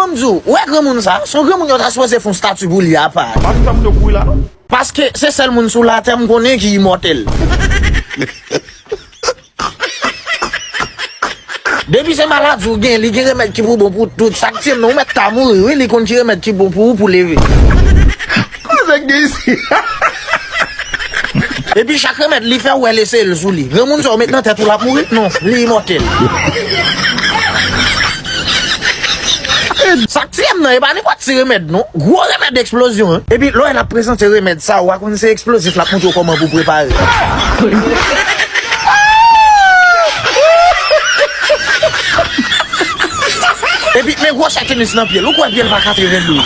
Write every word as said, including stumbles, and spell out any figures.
M di w, ou wè granmoun sa, se yon granmoun yo ta sipoze fè yon stati pou li apa. Pa di sa moun yo kouri la non. Paske se sèl moun sou latè m konnen ki imòtèl. Depi se maladi ou gen, li gen remèd ki pou bon pou tout. Sa k tiye m nan, ou mèt ta mouri, wi, li konn ki remèd ki bon pou ou pou leve. Koze k gen isi. Epi chak remèd li fè, ou wè l eseye l sou li. Granmoun sa ou met nan tèt ou l ap mouri? Non, li imòtèl. Sa k tiye m nan, e pa nenpòt ti remèd non. Gwo remèd eksplozyon, en. Epi lè w wè l ap prezante remèd sa, ou a konn se eksplozif l ap montre w kòman pou prepare. Epi men gwosè tenis nan pye l, ou kwè pye l pa katrevendouz?